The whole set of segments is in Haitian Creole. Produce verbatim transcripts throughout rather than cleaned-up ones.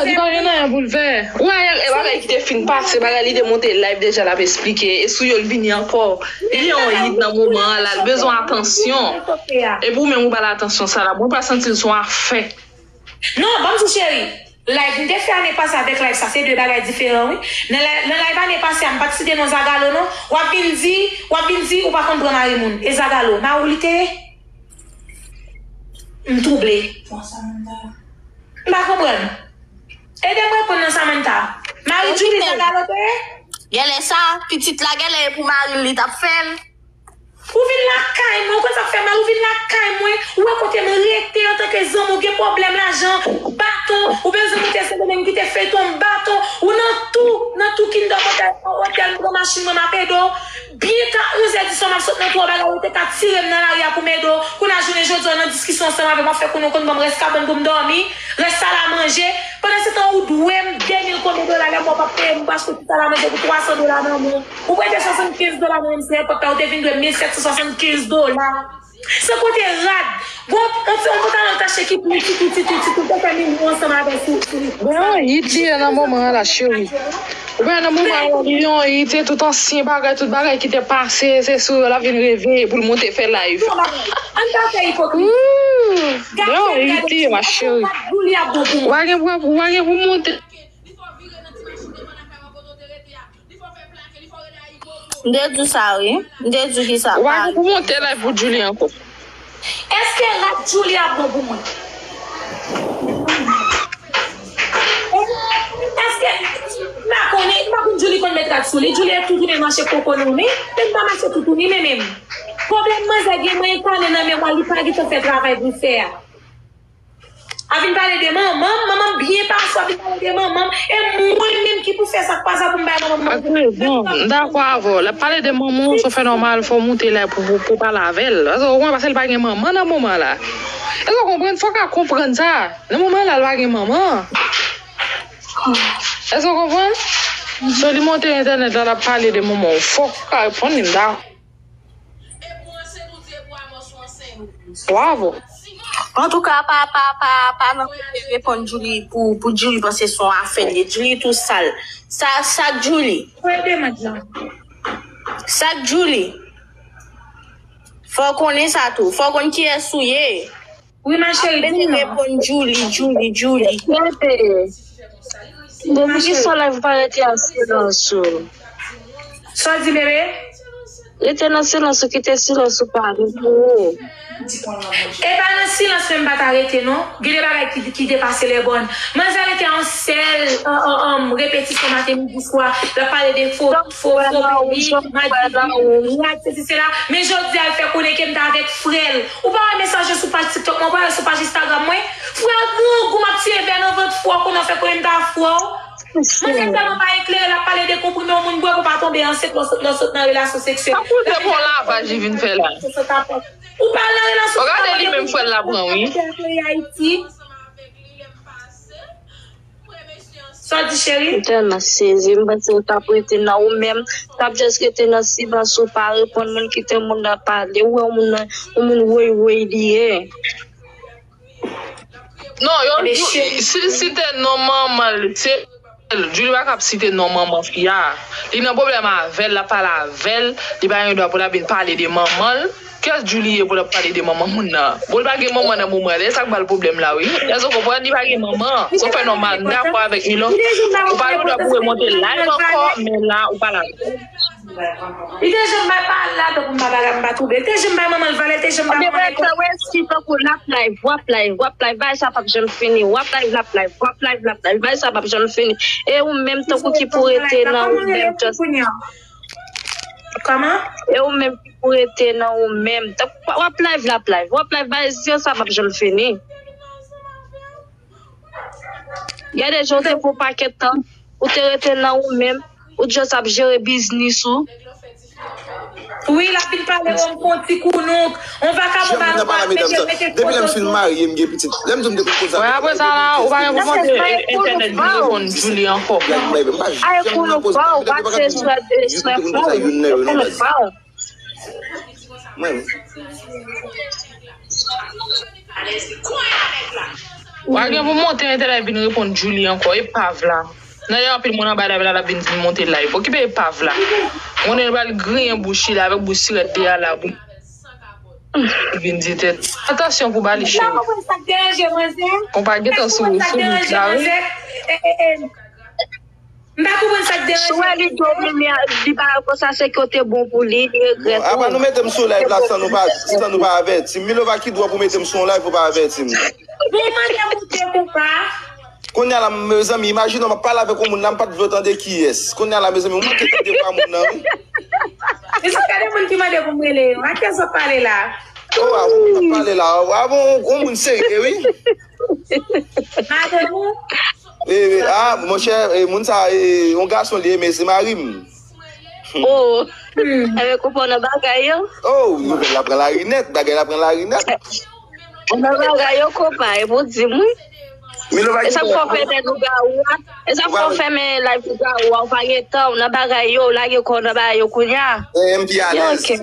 Li pa gen anyen pou l fè. Ou wè, e bagay ki te fin pase, bagay li te monte live deja, l ap esplike. E sou yo l vini ankò. Li yon hit nan moman an la, l bezwen atansyon. Epi ou menm ou ba l atansyon sa la, mwen pa santi l se yon afè. Non, ban m di w cheri. Live m te fè ane pase avèk live sa, se de bagay diferan, wi. Nan live, nan live ane pase a, m pa t site non Zagalo, non. W ap vin di, w ap vin di, ou pa konn pran mari moun. E Zagalo, mari w li te ye? M twouble. M pa konprann. Ede m reponn nan Samantha. Mari Djouly Zagalo te ye? Genlè sa, pitit la genlè e pou mari l li t ap fè l. Ou vin lakay mwen, ou konn sa k fè mal, ou vin lakay mwen, ou wè kote m rete antanke zanmi, ou gen pwoblèm lajan, baton, ou bezwen moute Sendomeng kite feyton, baton, ou nan tou, nan tou Kingdom Hotel, otèl, m pran machin mwen, m ap ede w. Byen ta onzè di swa, m ap sot nan twa bagay, ou te ka tire m nan lari a pou m ede w. Kounye a jounen jodi a, w nan diskisyon ansanm avè m, w ap fè konnen w konn ban m rès kabann pou m dòmi, rès sal a manje. Pandan se tan, ou dwe m de mil konbyen dola, lè m wè w p ap peye m, ou pa sot sal a manje pou twa san dola nan men w. Ou prete swasannkenz dola nan M C Airport la, ou te vin dwe mil sèt san swasannkenz dola. San konte rad. Bon, on ti, on pantalon tache ki pli titou, titou, titou, te fè milyon ansanm avè sou, sou. Bon, hit li ye nan moman an la, cheri. Ou wè nan moman an, li yon hit, e tout ansyen bagay, tout bagay ki te pase, se sou yo l ap vin reveye pou l monte fè live. Ann pa fè ipokrit. Ooh, gade, yon hit li ye, ma cheri. Ou pa gen pou, ou pa gen pou monte. M te di w sa wi. M te di w ki sa. Ou pa gen pou monte live pou Djouly ankò. Èske rad Djouly ap bon pou mwen? Èske, m pa konnen, m pa konn Djouly konn met rad sou li. Djouly tou tounen mache kokonomi, men m pa mache toutouni men menm. Pwoblèm manzè gen mwen enkannen nan memwa li pa gentan fè travay pou l fè a. A vin pale de manman m, manman m byen pase w, a vin pale de manman m, e mwen menm ki pou fè sa k pa sa pou m bay manman m manje. Ak rezon, m dakò avè w. L ap pale de manman w, se fè nòmal, fò w moute la pou, pou, pou pale avè l. Paske ou konprann, paske l pa gen manman nan moman la. Èske w konprann? Fò w ka konprann sa. Nan moman la, l pa gen manman. Èske w konprann? So, li monte entènèt la, l ap pale de manman w. Fò w ka reponn li, m dakò. Bravo. Antouka, pa, pa, pa, pa nan kote reponn Djouly pou, pou Djouly panse se yon afè l ye. Djouly tou sal. Sa, sa k Djouly? Sa k Djouly? Fò w konnen sa tou. Fò w konn kiyès ou ye. Wi, ma chérie, di m non. Ap reponn Djouly, Djouly, Djouly. Depi ki sa live ou pa rete an silans ou? Sa w di, bebe? Rete nan silans ou, kite silans ou pale pou ou. E pa nan silans menm m pa ta rete non. Gen de bagay ki, ki depase lè bòn. Manzè rete an sèl an, an, an, repetisyon maten, midi, swa. L ap pale de fo, fo, fo bebi, madidi, rad, sesi, sela. Men jodi a, l fè konnen ke m t avèk frè l. Ou pa wè mesaj yo sou paj TikTok mwen, ou pa wè sou paj Instagram mwen? Frè w grangou, m ap tiye vè nan vant frè w, konnen w fè konnen m ta frè w. Manzè tèlman pa eklere, l ap pale de konprime yon moun bwè pou pa tonbe ansent lè w sot, lè w sot nan relasyon seksyèl. Sa koute bon lavaj li vin fè la. Ou pa al nan relasyon seksyèl. Gade li menm frè l la pran wi. Sa w di cheri? M tèlman sezi, m panse w t ap rete nan ou menm, t ap just rete nan silans ou pa reponn moun, kite moun nan pale, ou wè yon moun nan, yon moun woy woy li ye. Non, yo, si l site non manman l, se Djouly pa kab site non manman fi a. Li nan pwoblèm avè l, l ap pale avè l, li pa gen dwa pou l ap vin pale de manman l. Kiyès Djouly ye pou l ap pale de manman moun nan? Bon, li pa gen manman nan moman an, e sa k ba l pwoblèm la wi. Èske w konprann? Li pa gen manman. Sa w fè nòmal, m dakò avèk Milo. Ou pa gen dwa pou remonte live ankò, men la, ou pa la. Li te janm bay pa al ladan pou m pa bagay, m pa twouble. Li te janm bay manman l valè, li te janm bay manman l enpòtans. Ou te fè reski tankou l ap live, w ap live, w ap live, bagay sa p ap janm fini, w ap live, l ap live, w ap live, l ap live, bagay sa p ap janm fini. E ou menm tankou ki pou rete nan ou menm just. Kòman? E ou menm ki pou rete nan ou menm. Tankou w ap live, l ap live, w ap live, bagay sa p ap janm fini. Gen de jan ou te pran pakèt tan, ou te rete nan ou menm, ou just ap jere biznis ou. Wi, l ap vin pale w, m fè yon ti kounouk. On vakabon pa nan pa mete, mete foto sou. Depi lè m fin marye, m gen pitit. Lè m di w m te konn koze avèk. Apre sa la, ou pa gen pou monte entènèt vin reponn Djouly ankò. Ay kounouk pa w, pa se sou, sou enfo. Kounouk pa w. Mwen. W a gen pou monte entènèt vin reponn Julie ankò, epav la. Nan gen anpil moun anba live la, l ap vin di m monte live. Okipe epav la. Moun nan pral griyen bouch li la avèk bouch sirèt de a la. Li vin di tèt. Atansyon pou baliche. Ou pa konprann sa k deranje manzè? Ou pa gentan sou sou wout la, wi. M pa konprann sa k deranje. Si w wè li domine, li pa konsa, se ke w te bon pou li, li regrèt. Apa nou mete m sou live la san nou pa, san nou pa avèti m? Milova, ki dwa pou mete m sou yon live pou pa avèti m? Bon, mande pou te konpa. Kounye a la, mezanmi, imajine w, m ap pale avèk yon moun la, m pa t vle w tande kiyès. Kounye a la, mezanmi, ou manke tande vwa moun nan, wi. Mesye, gade moun ki mande pou m rele yo. A kiyès w ap pale la? Oh, a bon, w ap pale la. A bon, yon moun serye, wi. Madanm ou? Eh, ah, monchè, eh, moun sa, eh, yon gason li ye, men se mari m. Oh. Avèk ou pa nan bagay yo? Oh, nouvèl la pran lari nèt, bagay la pran lari nèt. Ou nan bagay yo, konpa, e pou di m, wi. Milova, e sa k fè w fèmen nou gawou a? E sa k fè w fèmen live pou gawou a? Ou pa gen tan, ou nan bagay yo, ou lage kò w nan bagay yo kounye a. Eh, m pi alèz. Ok.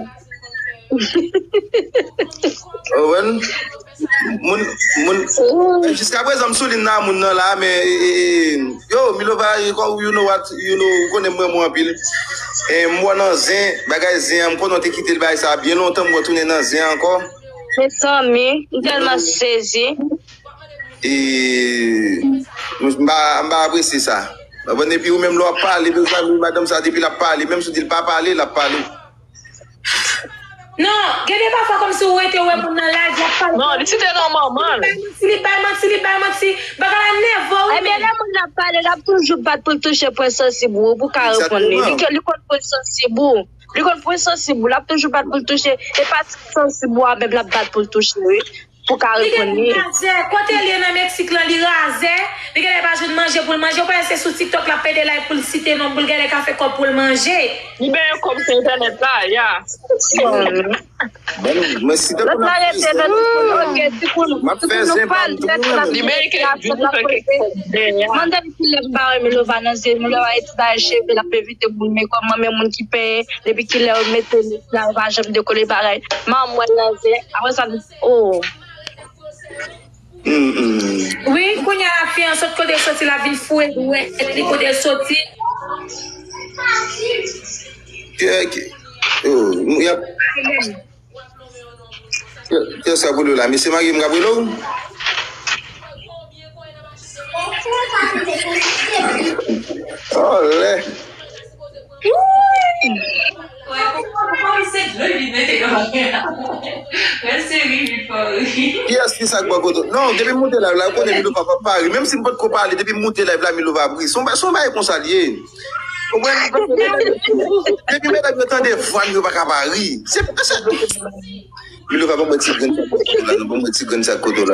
Ou konprann? Moun, moun, jiska prezan m sou liy nan moun nan la, men, e, e, e, yo, Milova, you know what, you know, ou konnen mwen, mwen anpil. E, m wè nan zen, bagay zen an, m konnen w te kite l bagay sa byen lontan, m wè w tounen nan zen ankò. Mezanmi, m tèlman sezi. E, m pa, m pa apresye sa. Ou konprann? Epi ou menm lè w ap pale, mezanmi, madanm sa, depi l ap pale, menm si w di l pa pale, l ap pale. Non, gen de pafwa kòmsi ou rete wè moun nan laj, l ap pale. Non, li site non manman l. Li bay manti, li bay manti, li bay manti. Bagay la nève w, wi. Ebyen, lè moun nan ap pale, l ap toujou bat pou l touche pwen sansib ou, pou w ka reponn li. Li, li konn pwen sansib ou. Li konn pwen sansib ou, l ap toujou bat pou l touche. E pa ti sansib ou a menm l ap bat pou l touche, wi. Pou ka reponn li. Li gen razè. Kote li ye nan Meksik lan, li razè. Li genlè pa jwenn manje pou l manje. Ou panse se sou TikTok l ap pede live pou l site non, pou l genlè ka fè kòb pou l manje. Li benyen kòb sou entènèt la, ya. Bon, mwen si te konn ap fè zen, m ap fè zen pa m tou mwen menm. Li benyen ke Juju fè kèk kòb dèyè. Mande m kilè m pa wè Milova nan zye, Milova e ti bagay cheve, l ap evite moun, men kòman men moun ki penyen, depi kilè yo mete li la, yo pa janm dekole bagay. M a wè l nan zye, apre sa, oh. Mm, mm. Wi, kounye a la fi an sot kote l soti, l ap vin foure dwèt li kote l soti. Kè, kè, oh, y ap, kè, kè sa pou nou la? Mesye mari m k ap rele w? Oh, lè. Kiyès ki sa k bò kote? Non, depi m moute live la, ou konnen Milova pa, pa ri. Menm si m potko pale, depi m moute live la, Milova ap ri. Se yon ba-, se yon bagay konsa l ye. Ou konprann? Depi medam yo tande vwa m, yo pa ka pa ri. Se, se, Milova, ban mwen ti grenn sa k kote la, non, ban mwen ti grenn sa k kote la.